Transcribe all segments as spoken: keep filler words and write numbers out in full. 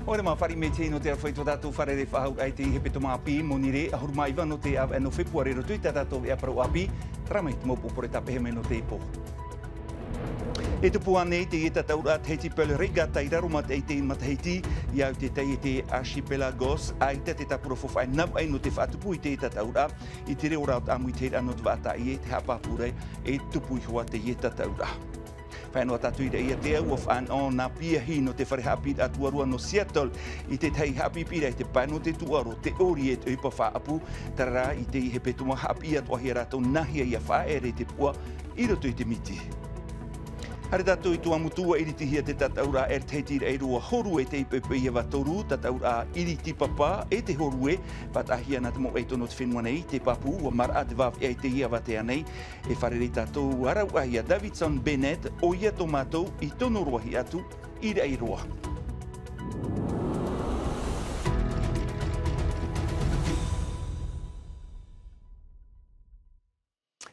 ʻOia, mā fare mai te nō te aroha i tō tātou fare rē faʻahou ai te hepetoma ʻāpī, monirē, ʻahuru mā iva nō te ʻāvaʻe nō Fepuare i roto i tā tātou veʻa parau ʻāpī, terā mai te mau pōpō rē tāpeʻa mai nō te pō. E tupu ānei teie tataʻuraʻa Tahiti Pearl Regatta i raro mataʻi i teie matahiti, i au i te taiete Archipelagos, ʻaita te tāpura faufaʻa e navaʻi nō te faʻatupu i teie tataʻuraʻa, i te reo rā o te ʻāmuitahiraʻa nō te vaʻa tāʻie, te haʻapāpūraʻa e tupu iho ā teie tataʻuraʻa. Faʻaea noa tātou i Raʻiātea, ʻua faʻanaho nā piahi nō te fare haʻapiʻiraʻa tuarua nō Seattle, i te tahi haʻapiʻiraʻa i te pae nō te tūʻaro, te ʻori e te ʻohipa faʻaʻapu, terā rā i teie hepetoma haʻapiʻi atoʻa hia rātou nāhea ia faʻaʻere i te puʻa i roto i te miti. Haere tātou i Tuamotu, ʻua iritihia te tataʻuraʻa Air Tahiti Raʻiroa Horue tei poʻipoʻi iva toru, tataʻuraʻa iriti papa e te Horue, faʻataʻahia nā te mau ʻaito nō te fenua nei, te pāpū, ʻua maraʻa te vāveʻa i teie avatea nei, e fārerei tātou, ʻa rāua ia Davidson Bennett, ʻoia tō mātou i tono roa hia atu i Raʻiroa.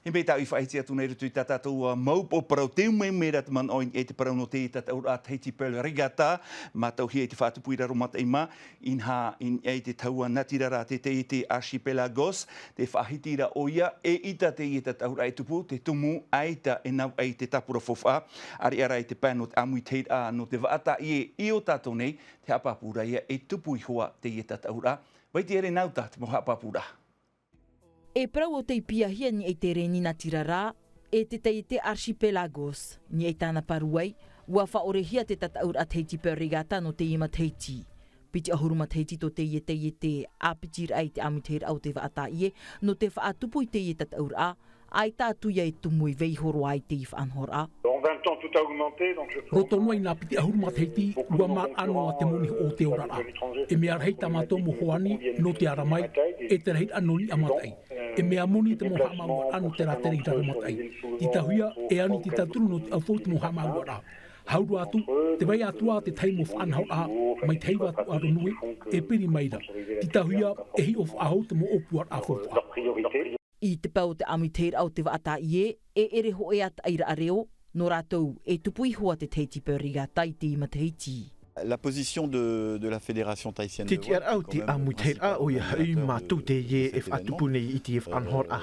E mea tāʻu i faʻahiti atu nei i roto i tā tātou, ā, mau pōpō parau, tē umeumera te manaʻo i niʻa i te parau nō te tataʻuraʻa Tahiti Pearl Regatta, mātauhia i te faʻatupu i raro mataʻi mā, inaha i niʻa i te tahua natirara te taiete Archipelagos, te faʻahiti ra ʻoia, eʻita teie tataʻuraʻa e tupu, te tumu, ʻaita e navaʻi i te tāpura faufaʻa, ʻāreʻa rā i te pae nō te ʻāmuitahiraʻa nō te vaʻa tāʻie i ō tātou nei, te haʻapāpūraʻa e tupu iho ā teie tataʻuraʻa. Vai te ere nā uta te mau haʻapāpūraʻa. E parau ʻo tei piahia i niʻa i te reni natirara, e te taiete Archipelagos, i niʻa i tāna parau, ʻua faʻaʻorehia te tataʻuraʻa Tahiti Pearl Regatta nō teie matahiti. Piti ʻahuru matahiti tō teie taiete ʻāpitiraʻa i te ʻāmuitahiraʻa o te vaʻa tāʻie, nō te faʻatupu i teie tataʻuraʻa, ʻaita atu ia e tumu i vaiiho roa ai teie faʻanahoraʻa. En vingt ans, tout a augmenté, donc je pense Roto noa i nā piti ʻahuru matahiti, ʻua maraʻa noa te moni o te oraraʻa. E mea rahi tā mātou mau hoani nō te ara mai, e te rahiraʻa nō niʻa mataʻi. E mea moni te mau haʻamāuʻaraʻa nō te rātere i raro mataʻi. Tītauhia, e ani te tauturu nō te ʻaufau te mau haʻamāuʻaraʻa. Hau roa atu, tē vai atu ā te tahi mau faʻanahoraʻa, mai te heiva tūʻaro nui, e piri mai ra. Tītauhia, e hiʻo faʻahou te mau ʻōpuaraʻa faufaʻa. I te pae o te ʻāmuitahiraʻa o te vaʻa tāʻie, e ʻere hōʻē ā taʻiraʻa reo nō rātou e tupu iho ā te Tahiti Pearl Regatta i teie matahiti. La position de, de la Fédération tahitienne de voile, quand même, le principal organisateur de, de cet événement, euh, a pu, a pu déjà déjouer, euh, un petit peu le danger. Teie ʻaraʻau te ʻāmuitahiraʻa ʻoia i mātou teie e faʻatupu nei i te faʻanahoraʻa,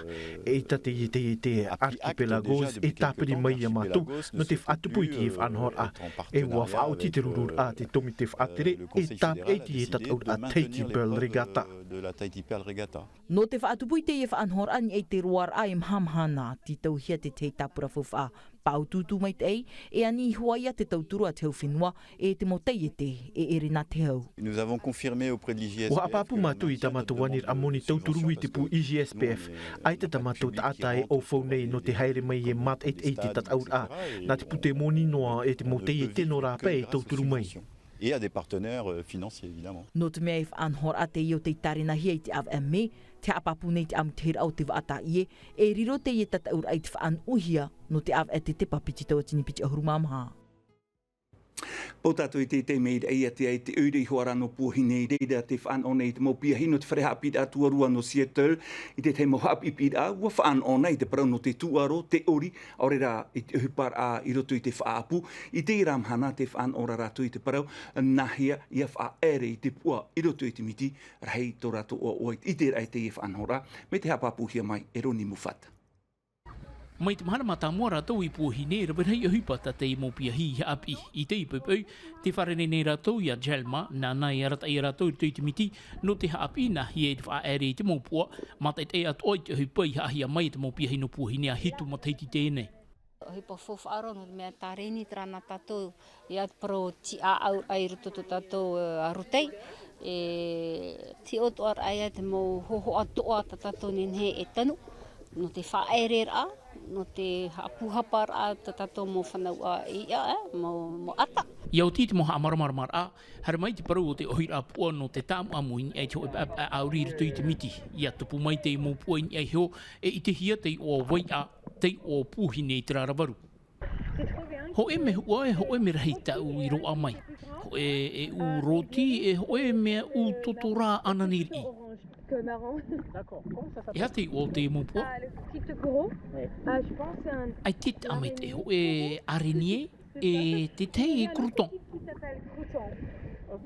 eʻita teie taiete Archipelagos, e tāpiri mai ia mātou nō te faʻatupu i teie faʻanahoraʻa. E ʻua faʻaoti te rururaʻa te tōmite faʻatere, e tāpeʻa i teie tataʻuraʻa Tahiti Pearl Regatta. Nō te faʻatupu i teie faʻanahoraʻa i niʻa i te roaraʻa e maha mahana, tītauhia te tahi tāpura faufaʻa pāutuutu maitaʻi, e ani iho ā ia te tauturu a te hau fenua, e te mau taiete, e ʻere nā te hau. Nous avons confirmé auprès de l'I G S P F que le maintien de la demande de subvention, donc, euh, est public et rendu public, euh, par le biais de la Fédération tahitienne de voile, euh, en tant que telle. Ua haʻapāpū mātou i tā mātou ani ra moni tauturu i te pū I G S P F, ʻaita tā mātou taʻata e ʻaufau nei nō te haere mai e mātaʻitaʻi i te tataʻuraʻa, nā te pūtē moni noa e te mau taiete nō rāpae e tauturu mai. Et à des partenaires, euh, financiers, évidemment. Nō te mea e faʻanahoraʻa teie ʻo tei tārenahia i te ʻāvaʻe mē, te haʻapāpū nei te ʻāmuitahiraʻa o te vaʻa tāʻie, e riro teie tataʻuraʻa i te faʻanuʻuhia nō te ʻāvaʻe tetepa piti tauatini piti ʻahuru mā maha. Pau tātou i te taime i Raʻiātea i te ʻoire iho ā rā nō Puahine, i reira te faʻanaho nei i te mau piahi nō te fare haʻapiʻiraʻa tuarua nō Seattle, i te tahi mau haʻapiʻiraʻa, ʻua faʻanaho nei i te parau nō te tūʻaro, te ʻori, ʻaore rā i te ʻohiparaʻa i roto i te faʻaʻapu. I teie ra mahana te faʻanaho ra rātou i te parau, nāhea ia faʻaʻere i te puʻa i roto i te miti, rahi tō rātou ʻoaʻoa i te ʻiteraʻa i teie faʻanahoraʻa, mai te haʻapāpūhia mai e Roni Mufata. Mai te mahana mātāmua rātou i Puahine, e rave rahi ʻohipa tā teie mau piahi i haʻapiʻi. I teie poʻipoʻi, tē fārerei nei rātou ia Jelma, nāna e arataʻi ia rātou i roto i te miti, nō te haʻapiʻi nāhea ia faʻaʻere i te mau puʻa, mātaʻitaʻi atoʻa i te ʻohipa i haʻahia mai e te mau piahi nō Puahine ā hitu matahiti i teie nei. ʻOhipa faufaʻa roa, nō te mea tā Reni terā nā tātou, ia te parau tiʻaʻauraʻa i roto tō tātou, e, arataʻi, e, tiʻo atoʻa ra ia te mau hōhoʻa toʻa tā tātou nehenehe e tanu, nō te faʻaʻereraʻa, nō te haʻapūhaparaʻa tā tātou mau fānauʻa i ʻaʻe, mau, mau ʻata. ʻIa oti te mau haʻamāramaramaraʻa, haere mai te parau o te ʻohiraʻa puʻa nō te tāʻamuʻamu i niʻa i te hōʻē paʻepaʻe ʻāuri i roto i te miti, ʻia tupu mai te mau puʻa i niʻa iho, e ʻitehia te iʻoa o vai ā, te iʻoa o Puahine i te rā ra varu. Hōʻē mea huʻa, e hōʻē mea rahi tāʻu i roaʻa mai. Hōʻē e ʻū roti, e hōʻē mea ʻū toto rā ʻananiriʻi. E aha te iʻoa o te mau puʻa? ʻAita e taʻa maitaʻi, hōʻē araignée, e te tahi e croûton.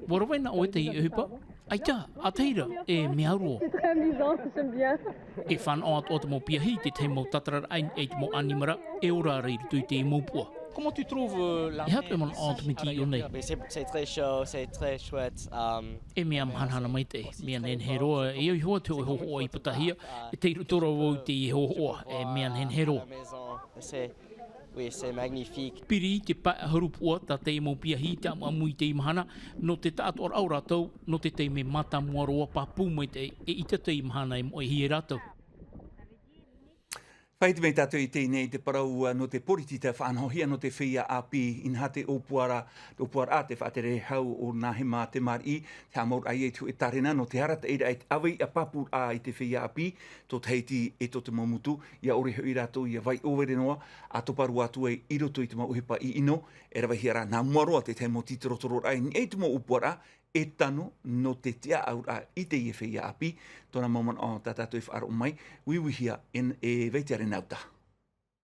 Ua rave nā ʻoe i teie ʻohipa? ʻAita, ʻa tahi ra, e mea au roa. E fānaʻo atoʻa te mau piahi i te tahi mau tātararaʻa i te mau ʻanimara e ora ra i roto i teie mau puʻa. E aha tō ʻoe manaʻo o te mea i ʻō nei? E mea mahanahana maitaʻi, mea nehenehe roa, e au iho atu e hōhoʻa i Patahia, e tei roto ra vau i teie hōhoʻa, e mea nehenehe roa. Piri i te pae ʻahuru puʻa tā teie mau piahi i te ʻamuʻamu i teie mahana, nō te taʻatoʻaraʻa o rātou, nō te taime mātāmua roa pāpū maitaʻi, eʻita teie mahana e moʻehia e rātou. Faʻaʻite mai tātou i teie nei i te parau nō te poritita faʻanahohia nō te feiā ʻāpī, inaha te ʻōpuaraʻa, te ʻōpuaraʻa te faʻatere hau o nā hema te mariʻi, te haʻamauraʻa i te hōʻē tārena nō te arataʻiraʻa i te ʻaveiʻa pāpūraʻa i te feiā ʻāpī, tō Tahiti e tō te mau motu, ʻia ʻore hoʻi rātou ʻia vai ʻōvere noa, ʻa topa roa atu ai i roto i te mau ʻohipa ʻiʻino, e ravehia rā nā mua roa te tahi mau tītorotororaʻa i niʻa i te mau ʻōpuaraʻa, e tano nō te tiʻaʻauraʻa i teie feiā ʻāpī, tōna mau manaʻo tā tātou e faʻaroʻo mai, uiuihia e, e Vaitiare Nauta.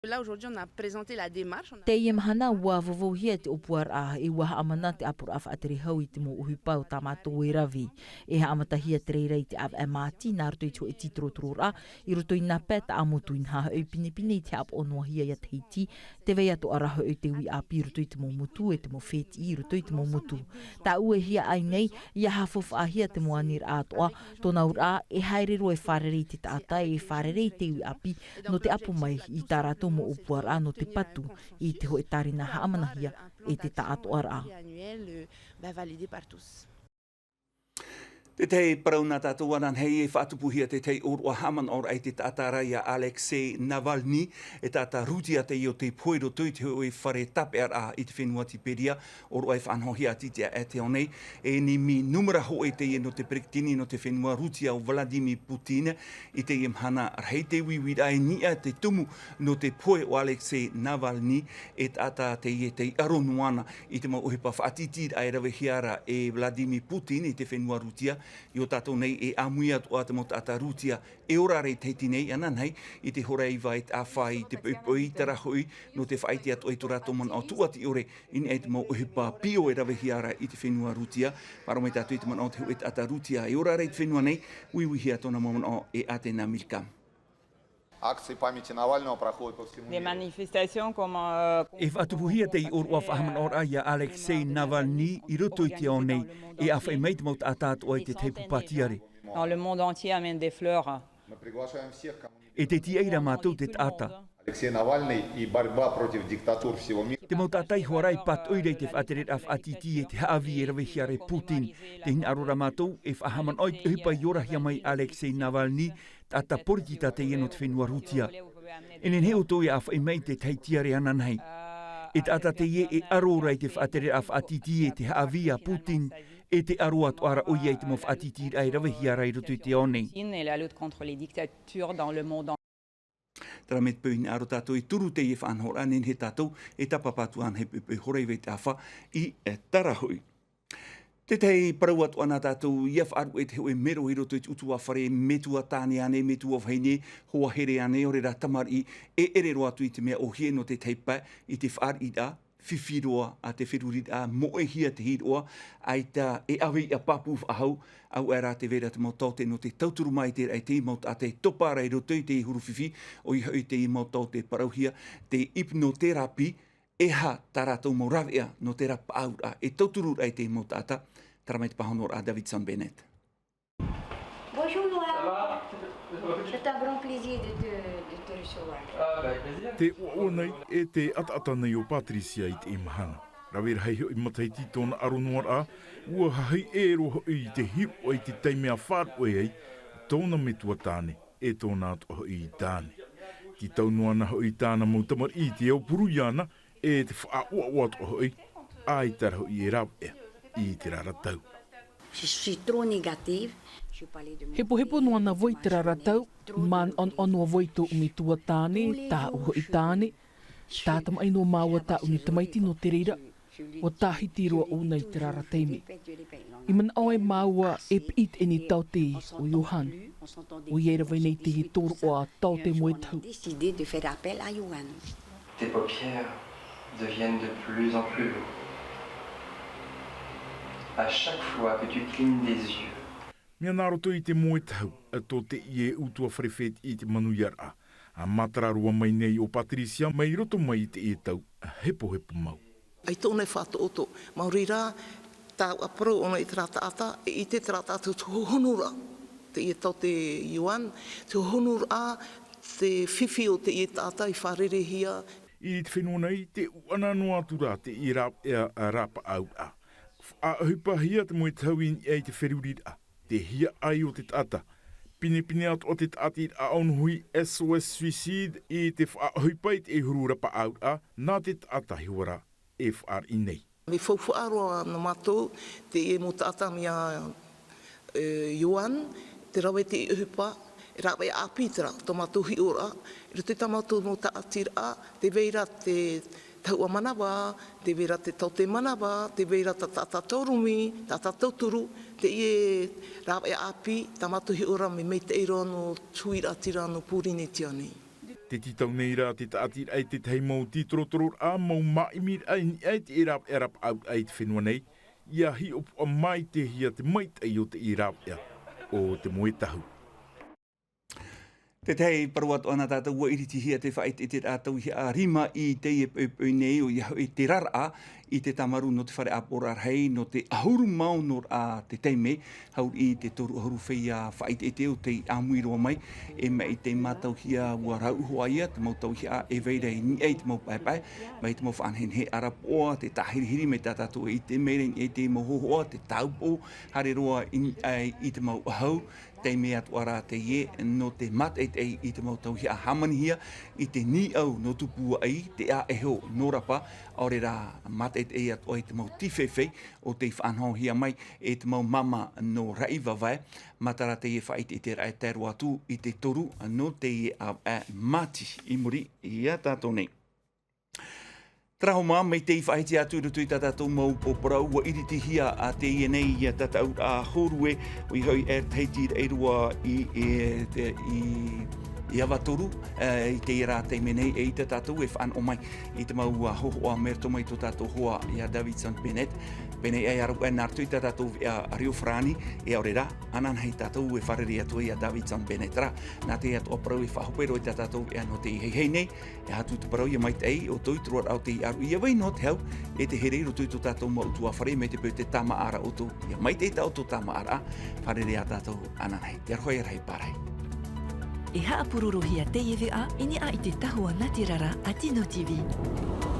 Là, aujourd'hui, on a présenté la démarche, on a Teie mahana, ua vauvauhia te ʻōpuaraʻa, e ua haʻamana te ʻāpoʻoraʻa faʻatere hau i te mau ʻohipa o tā mātou e rave. E haʻamatahia te reira i te ʻāvaʻe māti, nā roto i te hōʻē tītorotororaʻa, i roto i nā pae taʻamotu, inaha hoʻi pinepine i te haʻapaʻo noa hia ia Tahiti, tē vai atoʻa ra hoʻi te uʻi ʻāpī i roto i te mau motu, e te mau fētiʻi i roto i te mau motu. Tāʻuehia ʻainei, ʻia haʻafaufaʻahia te mau aniraʻa atoʻa, tōna auraʻa, e haere roa e fārerei i te taʻata, e fārerei i te uʻi ʻāpī, nō te ʻapo mai i tā rātou mau ʻōpuaraʻa nō te patu i te hōʻē tārena haʻamanahia e te taʻatoʻaraʻa. Te tahi parau nā tātou ananahi, e faʻatupuhia te tahi ʻōroʻa haʻamanaʻoraʻa i te taʻata ra ia Alexei Navalny, e taʻata Rūtia teie o tei pohe i roto i te hōʻē fare tāpeʻaraʻa i te fenua Tiperia, ʻōroʻa e faʻanahohia ʻātītiaʻe te ao nei, e nimi nūmera hōʻē teie nō te peretiteni nō te fenua Rūtia ʻo Vladimir Putin, i teie mahana rahi te uiuiraʻa i niʻa i te tumu nō te pohe o Alexei Navalny, e taʻata teie tei ʻaro noa na i te mau ʻohipa faʻatītīraʻa e ravehia ra e Vladimir Putin i te fenua Rūtia. I ō tātou nei e ʻāmui atoʻa te mau taʻata Rūtia e ora ra i Tahiti nei ananahi i te hora e iva e te ʻāfa i te poʻipoʻi, terā hoʻi nō te faʻaʻite atoʻa i tō rātou manaʻo tūʻati ʻore i niʻa i te mau ʻohipa pio e ravehia ra i te fenua Rūtia. Faʻaroʻo mai tātou i te manaʻo o te hōʻē taʻata Rūtia e ora ra i te fenua nei, uiuihia tōna mau manaʻo e Atena Milka. Акции памяти Навального проходят по всему Des миру. Manifestations comme, euh, E faʻatupuhia te ʻōroʻa faʻamanaʻoraʻa ia Alexei Navalny i roto i te ao nei, e ʻāfaʻi mai te mau taʻata atoʻa i te tahi pūpā tiare. Dans le monde entier amène des fleurs. Мы приглашаем всех, кому не E te tiaʻi ra mātou te taʻata. Алексей Навальный и борьба против диктатур всего мира. Te mau taʻata i hoara e pātoʻi ra i te faʻatereraʻa faʻatītī e te haʻavī e ravehia ra e Putin. Tē hinaʻaro ra mātou e faʻahaʻamanaʻo i te ʻohipa i orahia mai Alexei Navalny, taʻata poritita teie nō te fenua Rūtia. E nehenehe ʻoutou e ʻāfaʻi mai i te tahi tiare ananahi. E taʻata teie e ʻaro ra i te faʻatereraʻa faʻatītī e te haʻavī a Putin, e tē ʻaro atoʻa ra ʻoia i te mau faʻatītīraʻa e ravehia ra i roto i te ao nei. Chine et la lutte contre les dictatures dans le monde. Terā mai te peu i hinaʻaro tātou e turu teie faʻanahoraʻa, nehenehe tātou e tāpapa atu ananahi i te peu, peu hora iva i te ʻāfa i, e, Tarahui. Te tahi parau atoʻa nā tātou, ʻia faʻaruʻe te hōʻē mero i roto i te ʻutuāfare, metua tāne ānei, metua vahine, hoa here ānei, ʻaore rā tamariʻi, e ʻere roa atu i te mea ʻōhie nō te tahi pae i te fāriʻiraʻa, fifi roa ā te feruriraʻa, moʻehia te hīroʻa, ʻaita e ʻaveiʻa pāpū faʻahou, auaʻe rā tē vai ra te mau taote nō te tauturu maitaʻi i te mau taʻata e topa ra i roto i te huru fifi, ʻoia hoʻi te mau taote parauhia, te hypnothérapie, e aha tā rātou mau rāveʻa nō te rapaʻauraʻa, e tauturu ra i te mau taʻata, terā mai te pāhonoraʻa a Davidson Bennett. Bonjour Noah. Ça va ? C'est un grand plaisir de te, de te recevoir. Ah, bah, avec plaisir. Te ʻoaʻoa nei e te ʻataʻata nei o Patricia i teie mahana. Rave rahi hoʻi matahiti tōna ʻaro noa ra, ʻua hahi ʻē roa hoʻi i te hīroʻa i te taime a faʻaruʻe ai tōna metua tāne, e tōna atoʻa hoʻi tāne. Titau noa na hoʻi tāna mau tamariʻi i te aupuru iāna, e te faʻaʻoaʻoa atoʻa hoʻi, ʻaita rā hoʻi e rāveʻa i te rara tau. Je suis trop négative. Je parlais de mon Hepohepo noa na vau i te rara tau, manaʻo noa vau i tōʻu metua tāne, tāʻu hoʻi tāne, tātamaʻi noa māua tāʻu nei tamaiti, nō te reira, ʻua tāhiti roa ʻōna i te rara taime. I manaʻo ai māua e piʻi i teie nei taote o Johan. ʻOia e rave nei i teie tōroʻa taote moe tahu. Décidé de faire appel à Johan. Tes paupières deviennent de plus en plus lourdes. À chaque fois que tu clignes des yeux. Mea nā roto i te moe tahu, tō teie ʻutuāfare fētiʻi i te manuiaraʻa. A matara roa mai nei ʻo Patricia mai roto mai i teie tau, hepohepo mau. ʻAita ʻōna e faʻatoʻotoʻo, maori rā, tāua parau ʻōna i terā taʻata, e ʻite terā taʻata te hohonuraʻa. Teie tau te yuan, te hohonuraʻa, te fifi o teie taʻata i fārereihia. I te fenua nei, tē ʻuʻana noa atu rā teie rāveʻa rapaʻauraʻa. Faʻaʻohipahia te moe tahu i niʻa i te feruriraʻa, te hiaʻai o te taʻata. Pinepine atoʻa te taʻatiraʻa ʻōnohi S O S Suicide i te faʻaʻohipa i te huru rapaʻauraʻa nā te taʻata hiʻoraʻa e fāriʻi nei. Mea faufaʻa roa nō mātou, teie mau taʻata mea, e, yuan, te rave te ʻohipa, e rāveʻa ʻāpī terā, tō mātou hiʻoraʻa, i roto i tā mātou mau taʻatiraʻa, tē vai ra te tahuʻa manava, tē vai ra te taote manava, tē vai ra te taʻata tauromi, taʻata tauturu, teie rāveʻa ʻāpī, tā mātou hiʻoraʻa mea maitaʻi roa nō te huiraʻatira nō Pōrīnetia nei. Tē tītau nei rā te taʻatiraʻa i te tahi mau tītorotororaʻa, mau māʻimiraʻa i niʻa i te rāveʻa rapaʻauraʻa i te fenua nei, ʻia hiʻopoʻa maitaʻihia te maitaʻi o teie rāveʻa o te moe tahu. Te tahi parau atoʻa nā tātou, ʻua iritihia te faʻaʻiteʻiteraʻa tauihaʻa rima i teie poʻipoʻi nei, ʻoia hoʻi te raraʻa i te tāmarū nō te fare ʻāpoʻoraʻa rahi, nō te ʻahuru mā ono ra te taime, hauriʻi te toru ʻahuru feiā faʻaʻiteʻite o tei ʻāmui roa mai, e maʻi tei mātauhia ʻua rauʻuhoʻa ia te mau tauihaʻa e vai ra i niʻa i te mau paepae, mai te mau faʻanehenehe ʻarapoʻa, te tāhirihiri mai tā tātou e ʻite mai ra i niʻa i te mau hōhoʻa, te tāupoʻo, haere roa i niʻa i te mau ʻahau, taime atoʻa rā teie, nō te mātaʻitaʻi i te mau tauihaʻa hāmanihia i te nīʻau nō Tupuaʻi, te ʻāʻeho nō Rapa, ʻaore rā mātaʻitaʻi atoʻa i te mau tīfefe o tei faʻanahohia mai e te mau māmā nō Raʻivavae, matara teie faʻaʻiteʻiteraʻa e tae roa atu i te toru nō teie ʻāvaʻe Māti i muri iā tātou nei. Terā hoʻi mā, mai tei faʻahiti atu i roto i tā tātou mau pō parau, ʻua iritihia ā teie nei ia tataʻuraʻa hōrue, ʻoia hoʻi e tahiti raʻi roa i, e, te, i, i Avatoru, e, i teie rā taime nei, e ʻaita tātou e fānaʻo mai i te mau, ā, hōhoʻa mai roto mai tō tātou hoa iā Davidson Bennett. Pēnei ā, ʻia rave nā roto i tā tātou veʻa reo farāni, e ʻaore rā, ananahi tātou e fārerei atu iā Davidson Bennett rā. Nā teie atoʻa parau e faʻahope roa i tā tātou veʻa nō teie haʻehaʻa nei, e aha atu te parau ʻia maitaʻi ʻoutou i te roaraʻa o tei ʻāruʻi, ʻia vai noa te hau, e te here i roto i tō tātou mau ʻutuāfare, mai te peu te tāmāʻaraʻa ʻoutou, ʻia maitaʻi tā ʻoutou tāmāʻaraʻa, fārerei ā tātou ananahi. Te aroha ʻia rahi pārahi. E haʻapurorohia teie veʻa i niʻa i te tahua nātirara a Tino T V.